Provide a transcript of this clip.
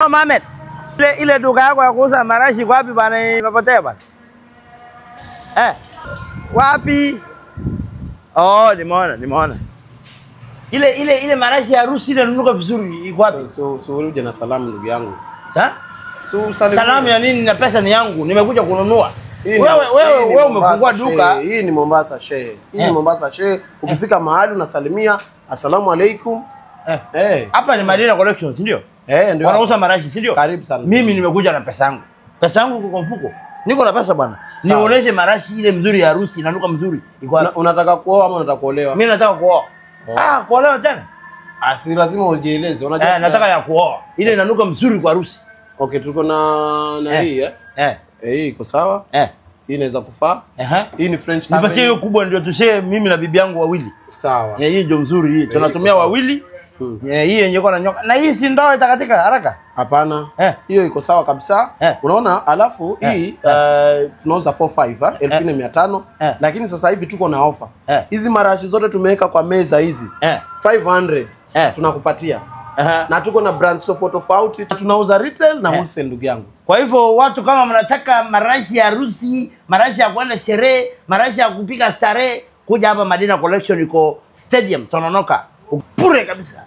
Hello Mohamed. Ile duka yako ya kuuza marashi kwa wapi bana, imepotea bana? Wapi? Oh, nimeona. Ile marashi ya harusi ile nunuka vizuri iko wapi? So uje na salamu ndugu yangu. Sa? So salamu ya nini na pesa ni yangu, nimekuja kununua. Wewe umefungua duka. Hii ni Mombasa shehe. Hii ni Mombasa shehe. Ukifika mahali unasalimia, asalamu alaikum. Hapa ni Madina Collection, si ndio? Ndio. Wanauza marashi, si ndio? Karibu sana. Mimi nimekuja na pesa yangu. Pesa yangu iko kwa mfuko. Niko na pesa bwana. Nionyeshe marashi ile mzuri ya harusi inanuka mzuri. Iko wapi? Unataka kuoa ama unataka kuolewa? Mimi nataka kuoa. Ah, kuolewa tena? Ah, si lazima ujieleze. Unajua nataka ya kuoa. Ile inanuka mzuri kwa harusi. Okay, tuko na hii Hii iko sawa. Hii inaweza kufaa. Hii ni French. Nipatie hiyo kubwa ndio tushare mimi na bibi yangu wawili. Sawa. Hii ndio mzuri hii. Tunatumia wawili. Hii yenye iko na nyoka. Na hii si ndoa itakatika haraka? Hapana. Hiyo iko sawa kabisa. Unaona, alafu hii tunauza 45 1500, lakini sasa hivi tuko na ofa. Hizi marashi zote tumeweka kwa meza hizi. 500 tunakupatia. Na tuko na brands tofauti tofauti. Tunauza retail na wholesale ndugu yangu. Kwa hivyo watu kama mnataka marashi ya harusi, marashi ya kwenda sherehe, marashi ya kupika starehe, kuja hapa Madina Collection iko Stadium Tononoka. Bure kabisa.